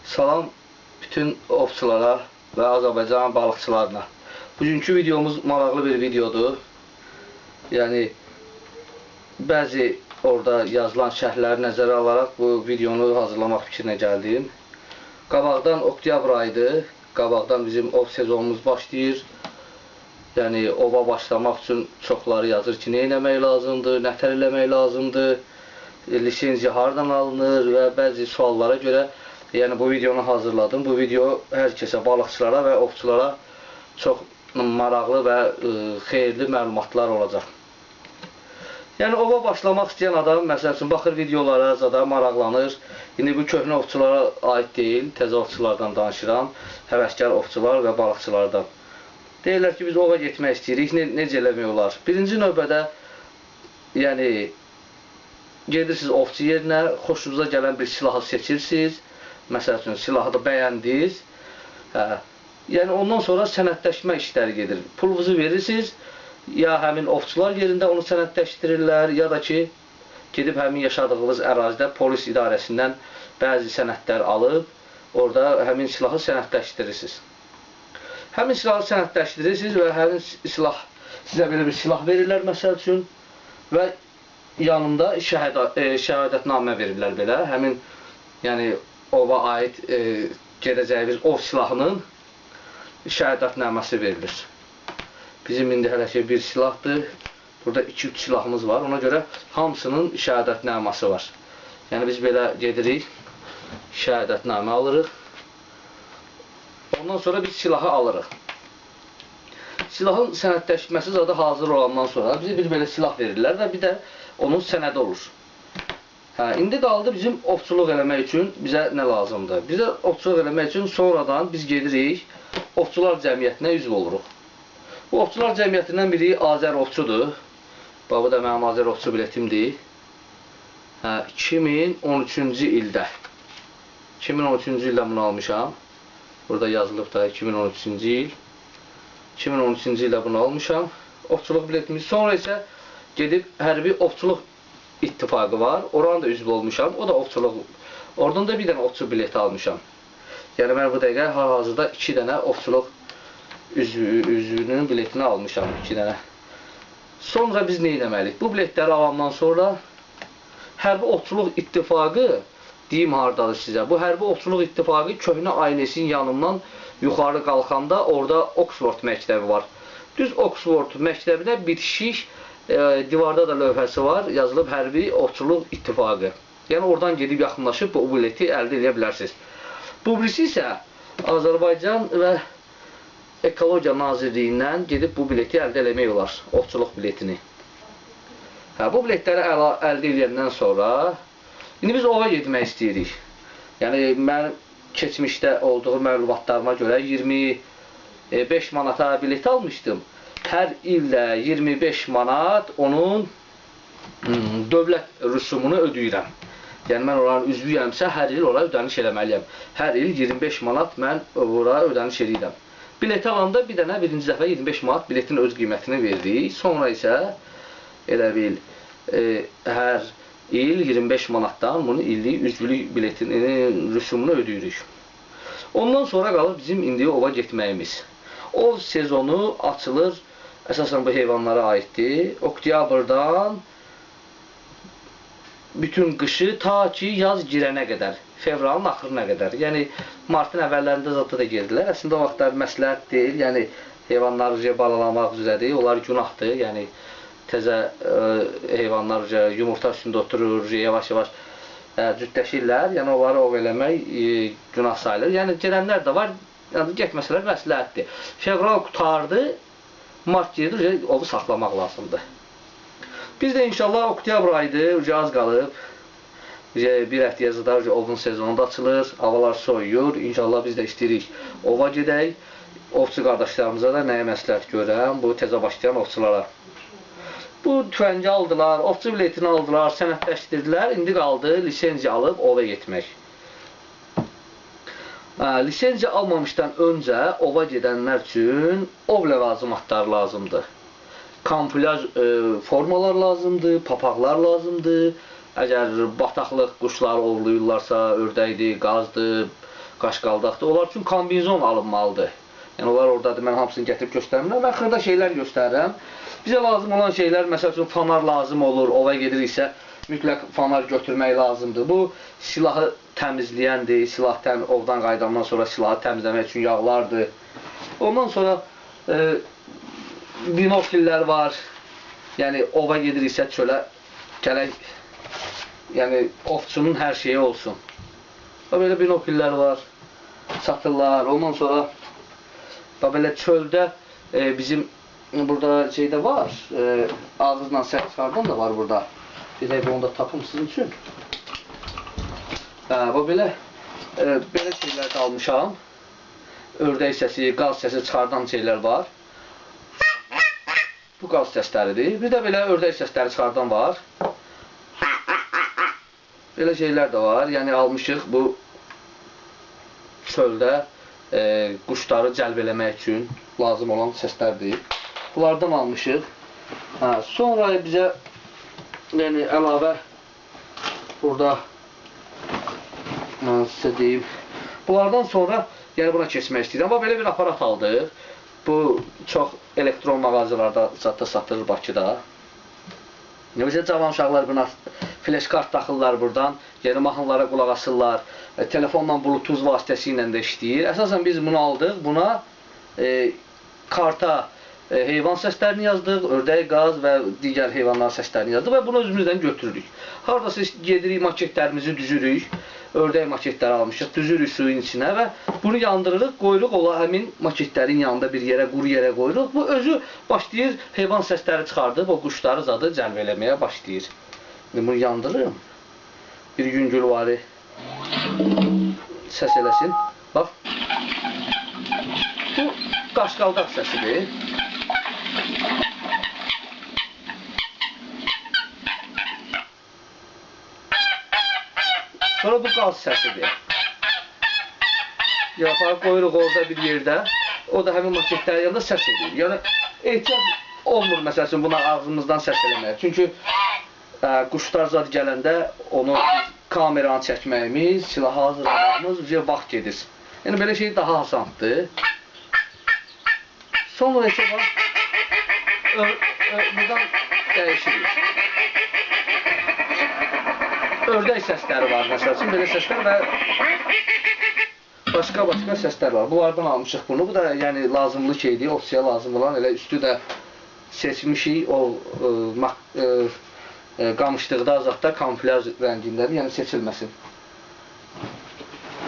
Salam bütün ovçulara və Azərbaycan balıqçılarına. Bugünkü videomuz maraqlı bir videodur. Yəni bəzi orada yazılan şərhləri nəzərə alaraq bu videonu hazırlamaq fikrinə gəldim. Qabaqdan oktyabr ayıdır. Qabaqdan bizim ov sezonumuz başlayır. Yəni ova başlamaq üçün çoxları yazır ki, nə eləmək lazımdır, nə tər eləmək lazımdır, lisenziya hardan alınır və bəzi suallara görə yəni bu videonu hazırladım. Bu video hər kəsə, balıqçılara və ovçulara çox maraqlı və xeyirli məlumatlar olacaq. Yəni ova başlamaq istəyən adam, məsəl üçün, baxır videolara, zada maraqlanır. İndi bu köhnə ovçulara aid deyil, təzə ovçulardan danışıram, həvəskar ovçular və balıqçılardan. Deyirlər ki, biz ova getmək istəyirik, necə eləmək olar? Birinci növbədə, yəni, gedirsiniz ovçu yerinə, xoşunuza gələn bir silahı seçirsiniz. Məsəl üçün, silahı da bəyəndiniz. Hə, yəni, ondan sonra sənədləşmə işləri gedir. Pulunuzu verirsiniz, ya həmin ovçular yerində onu sənədləşdirirlər, ya da ki, gedib həmin yaşadığınız ərazidə polis idarəsindən bəzi sənədlər alıb, orada həmin silahı sənədləşdirirsiniz. Həmin silahı sənədləşdirirsiniz və həmin silah, sizə belə bir silah verirlər, məsəl üçün, və yanında şəhadətnamə verirlər belə. Həmin, yəni, ova aid gedəcəyimiz ov silahının şəhadətnaməsi verilir. Bizim indi hələ ki bir silahdır. Burada 2-3 silahımız var. Ona görə hamısının şəhadətnaməsi var. Yəni biz belə gedirik, şəhadətnamə alırıq. Ondan sonra biz silahı alırıq. Silahın sənədləşməsi zadı hazır olandan sonra bizə bir belə silah verirlər və bir də onun sənədi olur. Hə, indi qaldı bizim ovçuluq eləmək üçün bizə nə lazımdır? Bizə ovçuluq eləmək üçün sonradan biz gedirik, Ovçular Cəmiyyətinə üzv oluruq. Bu Ovçular Cəmiyyətindən biri Azər Ovçudur. Bax, bu da mənim Azər Ovçu biletimdir. Hə, 2013-cü ildə. 2013-cü ildə bunu almışam. Burada yazılıb da 2013-cü il. 2013-cü ildə bunu almışam. Ovçuluq biletimiz. Sonra isə gedib Hərbi Ovçuluq İttifaqı var. Oranı da üzv olmuşam. O da ovçuluq. Oradan da bir dənə ovçu bileti almışam. Yəni mən bu dəqiqə hal-hazırda 2 dənə ovçuluq üzvünün biletini almışam. 2 dənə. Sonra biz nə etməliyik? Bu biletləri alandan sonra Hərbi Ovçuluq İttifaqı deyim hardadır sizə. Bu Hərbi Ovçuluq İttifaqı köhnə ailəsin yanından yuxarı qalxanda orada Oxford məktəbi var. Düz Oxford məktəbinə bitişik divarda da lövhəsi var, yazılıb Hərbi Ovçuluq İttifaqı. Yəni oradan gedib yaxınlaşıb bu bileti əldə edə bilərsiniz. Bu birisi isə Azərbaycan və Ekologiya Nazirliyindən gedib bu bileti əldə eləmək olar, ovçuluq biletini. Hə, bu biletləri əldə edəndən sonra indi biz ova getmək istəyirik. Yəni mən keçmişdə olduğu məlumatlarıma görə 25 manata bilet almışdım. Hər ildə 25 manat onun dövlət rüsumunu ödəyirəm. Yəni mən oranın üzvüyəmsə, hər il ora ödəniş eləməliyəm. Hər il 25 manat mən ora ödəniş eləyirəm. Bileti alanda bir dənə birinci dəfə 25 manat biletin öz qiymətini verdik. Sonra isə elə bil hər il 25 manatdan bunu illik üzvlük biletinin rüsumunu ödəyirik. Ondan sonra qalır bizim indi ova getməyimiz. Ov sezonu açılır, əsasən bu heyvanlara aiddir. Oktyabrdan bütün qışı ta ki yaz girənə qədər, fevralın axırına qədər. Yəni martın əvvəllərində zətdə də girdilər. Əslində o vaxtlar məsləhət deyil, yəni heyvanları balalamaq üzrədir, onlar günahdır. Yəni təzə heyvanlar yumurta üstündə oturur, yavaş-yavaş cütləşirlər. Yəni onları ov eləmək günah sayılır. Yəni gedənlər də var, yəni getməsələr məsləhətdir. Fevral qurtardı, mart girdi, ovu saxlamaq lazımdır. Biz də inşallah oktyabr ayıdır, az qalıb. Bir həftəyə zadar ovun sezonu da açılır, havalar soyuyur. İnşallah biz də istəyirik ova gedək. Ovçu qardaşlarımıza da nəyə məsləhət görürəm bu təzə başlayan ovçulara. Bu tüfəngi aldılar, ovçu biletini aldılar, sənədləşdirdilər. İndi qaldı lisenziya alıb ova getmək. Lisenziya almamışdan öncə ova gedənlər üçün ov ləvazimatları lazımdır. Kamuflaj formalar lazımdır, papaqlar lazımdır. Əgər bataqlıq quşları ovlayırlarsa, ördəkdir, qazdır, Qaşqaldaqdır. Onlar üçün kombinzon alınmalıdır. Yəni onlar oradadır. Mən hamısını gətirib göstərmirəm. Mən xırda şeylər göstərirəm. Bizə lazım olan şeylər, məsəl üçün fanar lazım olur. Ova gediriksə mütləq fanar götürmək lazımdır. Bu silahı təmizləyəndir. Silah ovdan qayıdandan sonra silahı təmizləmək üçün yağlardır. Ondan sonra binokllər var. Yəni ova gediriksə çölə gərək, yəni ovçunun hər şeyi olsun. Belə binokllər var, satırlar. Ondan sonra belə çöldə bizim burada şeydə var, ağızla səs çıxardan da var burada. Bir dəqiqə onu da tapım sizin üçün. Hə, belə belə şeylər də almışam. Ördək səsi, qaz səsi çıxardan şeylər var. Bu qaz səsləridir. Bir də belə ördək səsləri çıxardan var. Belə şeylər də var. Yəni almışıq bu çöldə quşları cəlb eləmək üçün lazım olan səslərdir. Bunlardan almışıq. Hə, sonra bizə yəni əlavə burada mən sizə deyim. Bunlardan sonra yəni buna keçmək istəyirəm. Amma belə bir aparat aldıq. Bu çox elektron mağazalarda satılır Bakıda. Bizə cavan uşaqlar buna flash kart taxırlar buradan, yəni mahnılara qulaq asırlar, telefonla Bluetooth vasitəsi ilə də işləyir. Əsasən biz bunu aldıq, buna karta heyvan səslərini yazdıq, ördək, qaz və digər heyvanların səslərini yazdıq və bunu özümüzdən götürürük. Haradasa gedirik, maketlərimizi düzürük, ördək maketləri almışıq, düzürük suyun içinə və bunu yandırırıq, qoyuruq, ola həmin maketlərin yanında bir yerə, quru yerə qoyuruq. Bu özü başlayır, heyvan səsləri çıxardıb, o quşları zadı cəlb eləməyə başlayır. İndi bunu yandırırım. Bir yüngülvari səs eləsin. Bax, bu qaşqaldaq səsidir. Sonra bu qaz səsidir. Aparıb qoyuruq orada bir yerdə. O da həmin maketlərin yanında səs edir. Yəni ehtiyac olmur məsəl üçün buna ağzımızdan səs eləməyə. Çünki quşlar zad gələndə onu kameranı çəkməyimiz, silahı hazırlamağımız bizə vaxt gedir. Yəni belə şey daha asandır. Sonra isə bax, buradan dəyişirik. Ördək səsləri var məsəl üçün, belə səslər və başqa-başqa səslər var. Bunlardan almışıq bunu. Bu da yəni lazımlı şeydir, ofisiyə lazım olan. Elə üstü də seçmişik, o qamışlıqda azadda kamuflyaj rəngindədir, yəni seçilməsin.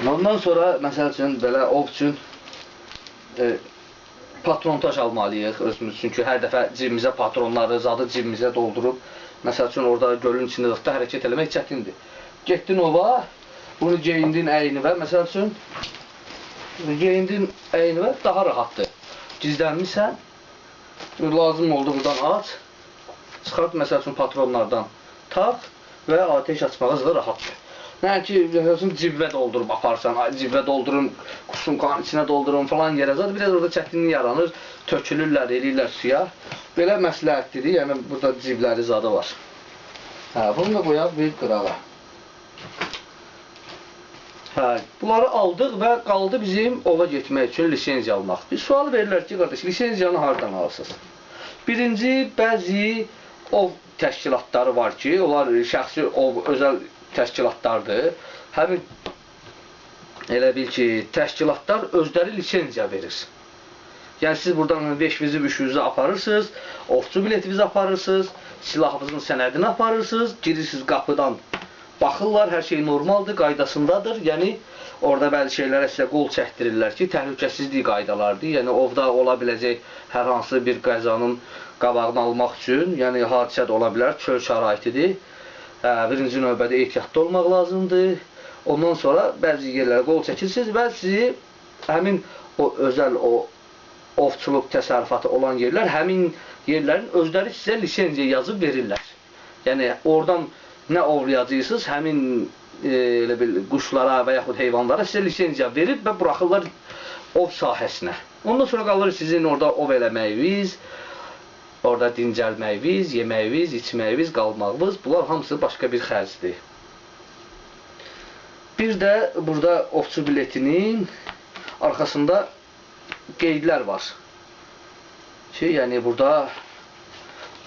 Ondan sonra məsəl üçün belə ov üçün patrontaj almalıyıq özümüz. Çünki hər dəfə cibimizə patronları, zadı cibimizə doldurub, məsəl üçün orada gölün içində zadda hərəkət eləmək çətindir. Getdin ova, bunu geyindin əyninə, məsəl üçün geyindin əyninə daha rahatdır. Gizlənmirsən, lazım oldu buradan aç, çıxart məsəl üçün patronlardan tax və ateş açmağa da rahatdır. Nəinki, məsəl üçün cibvə doldurub aparsan, cibvə doldurun, sumkanın içinə doldurun falan yerə zad, biraz orada çətinlik yaranır, tökülürlər, eləyirlər suya. Belə məsləhətdir, yəni burada cibləri zadı var. Hə, bunu da qoyaq bir qırağa. Hə, bunları aldıq və qaldı bizim ova getmək üçün lisenziya almaq. Bir sual verirlər ki, qardaş, lisenziyanı hardan alırsınız? Birinci, bəzi ov təşkilatları var ki, onlar şəxsi ov, özəl təşkilatlardır. Həmin elə bil ki, təşkilatlar özləri lisenziya verir. Yəni siz buradan 5-nizi, 3-nüzü aparırsınız, ovçu biletinizi aparırsınız, silahınızın sənədini aparırsınız, girirsiniz qapıdan, baxırlar, hər şey normaldır, qaydasındadır. Yəni orada bəzi şeylərə sizə qol çəkdirirlər ki, təhlükəsizlik qaydalardır. Yəni ovda ola biləcək hər hansı bir qəzanın qabağını almaq üçün, yəni hadisə də ola bilər, çöl şəraitidir. Birinci növbədə ehtiyatlı olmaq lazımdır. Ondan sonra bəzi yerlərə qol çəkirsiniz və sizi həmin o özəl o ovçuluq təsərrüfatı olan yerlər, həmin yerlərin özləri sizə lisenziya yazıb verirlər. Yəni oradan nə ovlayacaqsınız, həmin elə bil quşlara və yaxud heyvanlara sizə lisenziya verib və buraxırlar ov sahəsinə. Ondan sonra qalır sizin orada ov eləməyiniz, orada dincəlməyiniz, yeməyiniz, içməyiniz, qalmağınız, bunlar hamısı başqa bir xərcdir. Bir də burada ovçu biletinin arxasında qeydlər var. Ki, yəni burada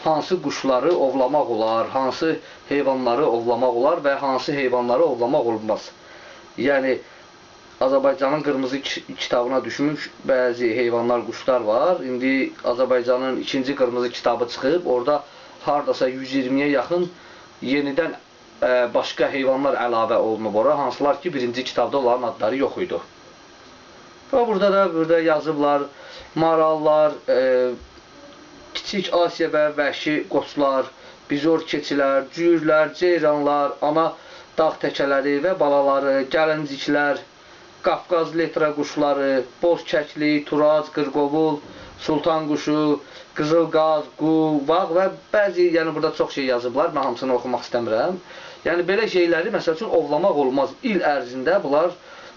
hansı quşları ovlamaq olar, hansı heyvanları ovlamaq olar və hansı heyvanları ovlamaq olmaz. Yəni Azərbaycanın qırmızı kitabına düşmüş bəzi heyvanlar, quşlar var. İndi Azərbaycanın ikinci qırmızı kitabı çıxıb, orada hardasa 120-yə yaxın yenidən başqa heyvanlar əlavə olunub ora, hansılar ki, birinci kitabda onların adları yox idi. Və burada da burada yazıblar marallar, Kiçik Asiya və vəhşi qoçlar, bizor keçilər, cüyürlər, ceyranlar, ana dağ təkələri və balaları, gəlinciklər, Qafqaz letra quşları, boz kəkli, turac, qırqovul, sultan quşu, qızılqaz, qu, vağ və bəzi, yəni burada çox şey yazıblar, mən hamısını oxumaq istəmirəm. Yəni belə şeyləri məsəl üçün ovlamaq olmaz. İl ərzində bunlar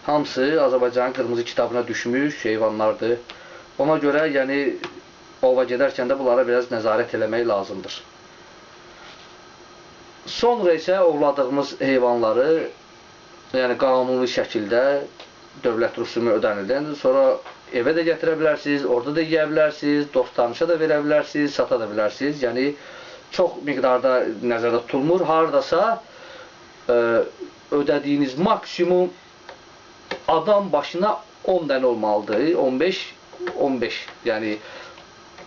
hamısı Azərbaycanın qırmızı kitabına düşmüş heyvanlardır. Ona görə yəni ova gedərkən də bunlara biraz nəzarət eləmək lazımdır. Sonra isə ovladığımız heyvanları, yəni qanuni şəkildə dövlət rüsumu ödənildən sonra evə də gətirə bilərsiniz, orada da yeyə bilərsiniz, dost tanışa da verə bilərsiniz, sata da bilərsiniz. Yəni çox miqdarda nəzərdə tutulmur. Hardasa ödədiyiniz maksimum adam başına 10 dənə olmalıdır. 15, 15, yəni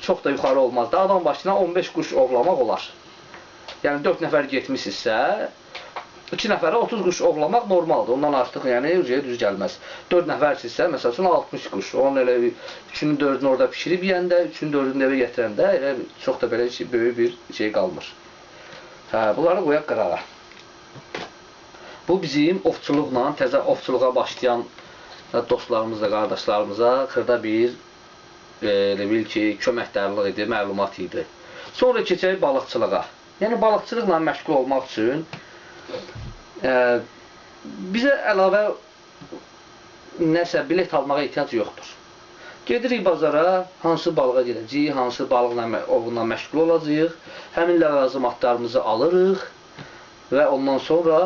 çox da yuxarı olmaz da, adam başına 15 quş ovlamaq olar. Yəni 4 nəfər getmişsinizsə, 2 nəfərə 30 quş ovlamaq normaldır. Ondan artıq yəni ucuya düz gəlməz. 4 nəfərsinizsə, məsəl üçün 60 quş. Onun elə 3-ünü 4-ünü orada pişirib yeyəndə, 3-ünü 4-ünü evə gətirəndə elə çox da belə böyük bir şey qalmır. Hə, bunları qoyaq qırağa. Bu bizim ovçuluqla, təzə ovçuluğa başlayan dostlarımızla, qardaşlarımıza xırda bir elə bil ki, köməkdarlıq idi, məlumat idi. Sonra keçək balıqçılığa. Yəni balıqçılıqla məşğul olmaq üçün bizə əlavə nəsə bilet almağa ehtiyac yoxdur. Gedirik bazara, hansı balığa gedəcəyik, hansı balıqla ovunla məşğul olacağıq, həmin ləvazimatlarımızı alırıq və ondan sonra,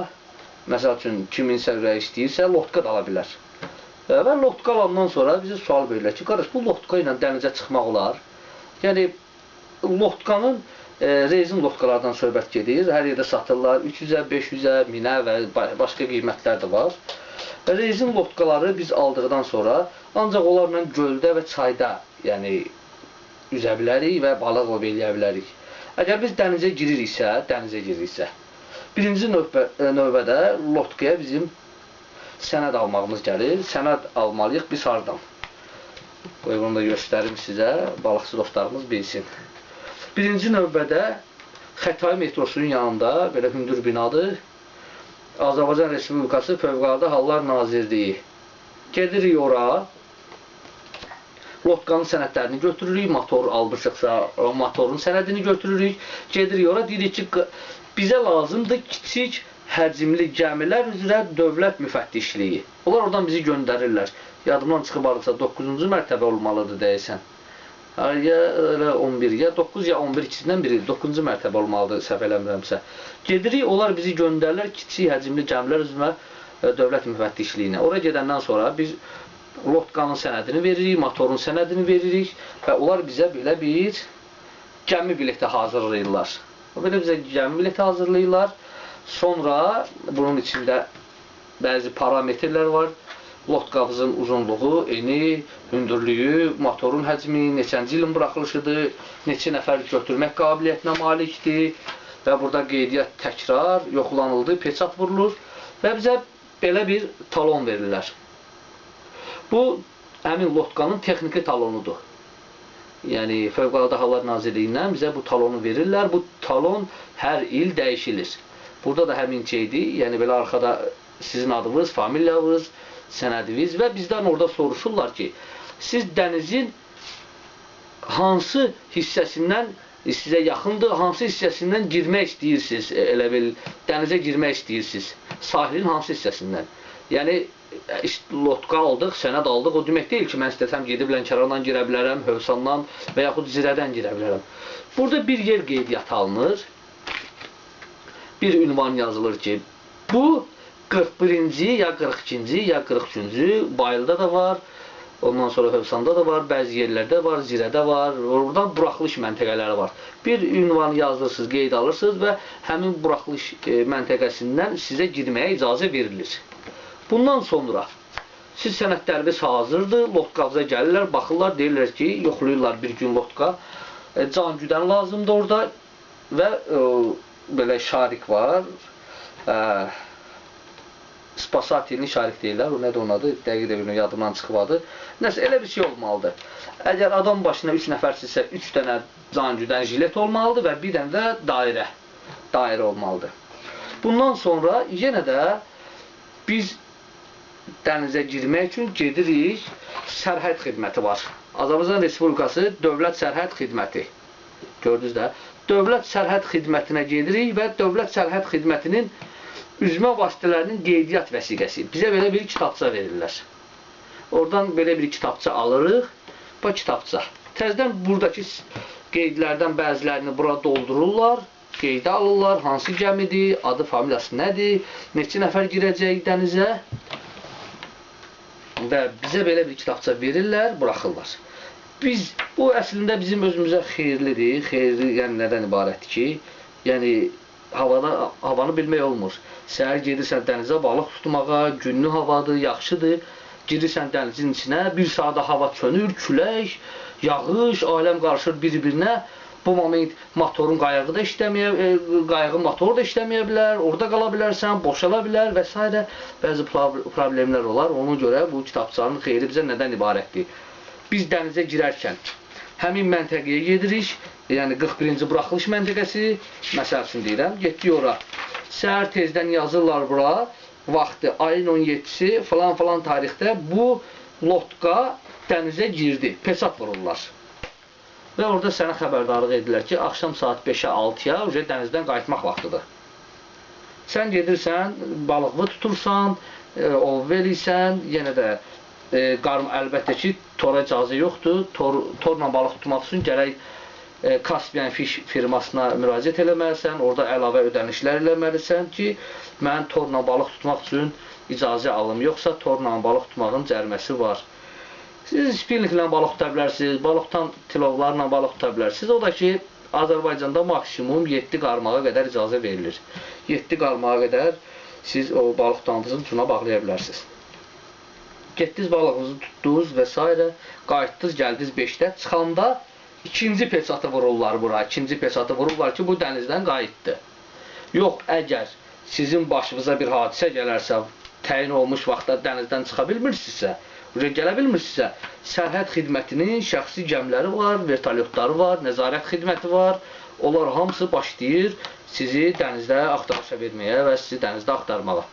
məsəl üçün, kiminsə ürəyi istəyirsə, lotka da ala bilər. Və lotka alandan sonra bizə sual verirlər ki, qardaş, bu lotka ilə dənizə çıxmaq olar. Yəni, lotkanın, rezin lotkalardan söhbət gedir, hər yerdə satırlar, 300-ə, 500-ə, 1000-ə və başqa qiymətlər də var. Rezin lotkaları biz aldıqdan sonra ancaq onlarla göldə və çayda, yəni üzə bilərik və balıq ov eləyə bilərik. Əgər biz dənizə giririksə, birinci növbədə lotkaya bizim sənəd almağımız gəlir. Sənəd almalıyıq biz hardan? Qoy bunu da göstərim sizə, balıqçı dostlarımız bilsin. Birinci növbədə Xətai metrosunun yanında belə hündür binadır. Azərbaycan Respublikası Fövqəladə Hallar Nazirliyi. Gedirik ora, lotkanın sənədlərini götürürük, motor almışıqsa motorun sənədini götürürük. Gedirik ora, deyirik ki, bizə lazımdır kiçik həcmli gəmilər üzrə dövlət müfəttişliyi. Onlar oradan bizi göndərirlər. Yadımdan çıxıb hardasa 9-cu mərtəbə olmalıdır deyəsən. Ya elə 11, ya 9, ya 11 ikisindən biri 9-cu mərtəbə olmalıdır, səhv eləmirəmsə. Gedirik, onlar bizi göndərirlər kiçik həcmli gəmilər üzrə dövlət müfəttişliyinə. Ora gedəndən sonra biz lotkanın sənədini veririk, motorun sənədini veririk və onlar bizə belə bir gəmi bileti hazırlayırlar. Belə bizə gəmi bileti hazırlayırlar. Sonra bunun içində bəzi parametrlər var. Lotkamızın uzunluğu, eni, hündürlüyü, motorun həcmi, neçənci ilin buraxılışıdır, neçə nəfər götürmək qabiliyyətinə malikdir və burada qeydiyyat təkrar yoxlanıldı, peçat vurulur və bizə belə bir talon verirlər. Bu, həmin lotkanın texniki talonudur. Yəni, Fövqəladə Hallar Nazirliyindən bizə bu talonu verirlər. Bu talon hər il dəyişilir. Burada da həmin şeydir, yəni belə arxada sizin adınız, familiyanız, sənədiniz və bizdən orada soruşurlar ki, siz dənizin hansı hissəsindən sizə yaxındır, hansı hissəsindən girmək istəyirsiniz, elə bil dənizə girmək istəyirsiniz, sahilin hansı hissəsindən. Yəni, lotka aldıq, sənəd aldıq, o demək deyil ki, mən istəsəm gedib Lənkərandan girə bilərəm, Hövsandan və yaxud Zirədən girə bilərəm. Burada bir yer qeydiyyatı alınır, bir ünvan yazılır ki, bu 41-ci, ya 42-ci, ya 43-cü, Bayılda da var, ondan sonra Hövsanda da var, bəzi yerlərdə var, Zirədə var, oradan buraxılış məntəqələri var. Bir ünvanı yazdırırsınız, qeyd alırsınız və həmin buraxılış məntəqəsindən sizə girməyə icazə verilir. Bundan sonra siz sənədləriniz hazırdır, lotqavıza gəlirlər, baxırlar, deyirlər ki, yoxlayırlar bir gün lotka. Can güdən lazımdır orada və belə şarik var. Spasatelini şarik deyirlər, o nədir onun adı, dəqiq də bilmirəm, yadımdan çıxıb adı. Nəsə, elə bir şey olmalıdır. Əgər adam başına 3 nəfərsinizsə, 3 dənə can güdən jilet olmalıdır və bir dənə də dairə olmalıdır. Bundan sonra yenə də biz dənizə girmək üçün gedirik, sərhəd xidməti var. Azərbaycan Respublikası Dövlət Sərhəd Xidməti. Gördünüz də. Dövlət Sərhəd Xidmətinə gedirik və Dövlət Sərhəd Xidmətinin üzmə vasitələrinin qeydiyyat vəsiqəsi. Bizə belə bir kitabça verirlər. Oradan belə bir kitabça alırıq. Bu kitabça. Təzədən buradakı qeydlərdən bəzilərini bura doldururlar, qeydə alırlar, hansı gəmidir, adı, familiyası nədir, neçə nəfər girəcək dənizə və bizə belə bir kitabça verirlər, buraxırlar. Biz, bu əslində bizim özümüzə xeyirlidir. Xeyirli, yəni nədən ibarətdir ki, yəni havanı bilmək olmur. Səhər gedirsən dənizə balıq tutmağa, günlü havadır, yaxşıdır. Girirsən dənizin içinə, bir saata hava çönür, külək, yağış, aləm qarışır bir-birinə. Bu moment motorun qayığı da işləməyə, qayığın motoru da işləməyə bilər, orada qala bilərsən, boşala bilər və s. Bəzi problemlər olar. Ona görə bu kitabçanın xeyri bizə nədən ibarətdir? Biz dənizə girərkən həmin məntəqəyə gedirik, yəni 41-ci buraxılış məntəqəsi, məsəl üçün deyirəm, getdik ora. Səhər tezdən yazırlar bura, vaxtı, ayın 17-si falan-falan tarixdə bu lotka dənizə girdi, pesat vururlar. Və orada sənə xəbərdarlıq edirlər ki, axşam saat 5-ə 6-ya dənizdən qayıtmaq vaxtıdır. Sən gedirsən, balıqlı tutursan, ov verirsən, yenə də əlbəttə ki, tora icazə yoxdur. Torla balıq tutmaq üçün gərək Caspian Fish firmasına müraciət eləməlisən, orada əlavə ödənişlər eləməlisən ki, mən torla balıq tutmaq üçün icazə alım, yoxsa torla balıq tutmağın cəriməsi var. Siz spinniklə balıq tuta bilərsiniz, balıq tutan tilovlarla balıq tuta bilərsiniz. O da ki, Azərbaycanda maksimum 7 qarmağa qədər icazə verilir. 7 qarmağa qədər siz o balıq tutanınızın ucuna bağlaya bilərsiniz. Getdiniz balığınızı tutdunuz və s. Qayıtdınız, gəldiniz 5-də. Çıxanda ikinci peçatı vururlar bura. İkinci peçatı vururlar ki, bu dənizdən qayıtdı. Yox, əgər sizin başınıza bir hadisə gələrsə, təyin olmuş vaxtda dənizdən çıxa bilmirsinizsə, buraya gələ bilmirsinizsə, sərhəd xidmətinin şəxsi gəmiləri var, vertolyotları var, nəzarət xidməti var. Onlar hamısı başlayır sizi dənizdə axtarışa verməyə və sizi dənizdə axtarmağa.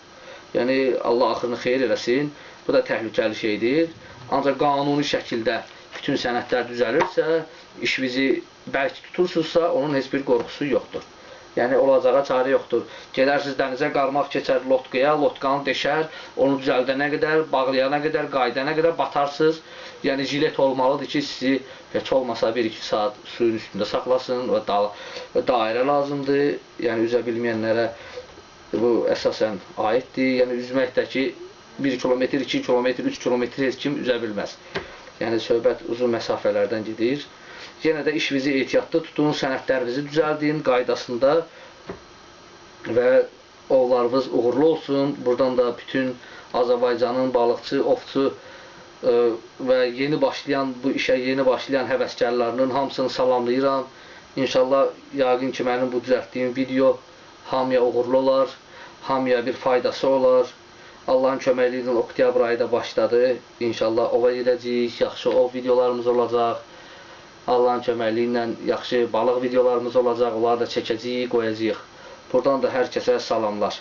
Yəni, Allah axırını xeyir eləsin. Bu da təhlükəli şeydir. Ancaq qanuni şəkildə bütün sənədlər düzəlirsə, işinizi bərk tutursunuzsa, onun heç bir qorxusu yoxdur. Yəni, olacağa çarə yoxdur. Gedərsiniz dənizə, qarmaq keçər lotkaya, lotkanı deşər, onu düzəldənə qədər, bağlayana qədər, qaydana qədər batarsınız. Yəni, jilet olmalıdır ki, sizi heç olmasa 1-2 saat suyun üstündə saxlasın və dairə lazımdır. Yəni, üzə bilməyənlərə bu əsasən aiddir. Yəni, üzməkdə ki, 1 kilometr, 2 kilometr, 3 kilometr heç kim üzə bilməz. Yəni, söhbət uzun məsafələrdən gedir. Yenə də işinizi ehtiyatlı tutun, sənədlərinizi düzəldin qaydasında və ovlarınız uğurlu olsun. Buradan da bütün Azərbaycanın balıqçı, ovçu və yeni başlayan, bu işə yeni başlayan həvəskarlarının hamısını salamlayıram. İnşallah yəqin ki, mənim bu düzəltdiyim video hamıya uğurlu olar, hamıya bir faydası olar. Allahın köməkliyi ilə oktyabr ayı da başladı. İnşallah ova gedəcəyik, yaxşı ov videolarımız olacaq. Allahın köməkliyi ilə yaxşı balıq videolarımız olacaq. Onları da çəkəcəyik, qoyacağıq. Buradan da hər kəsə salamlar.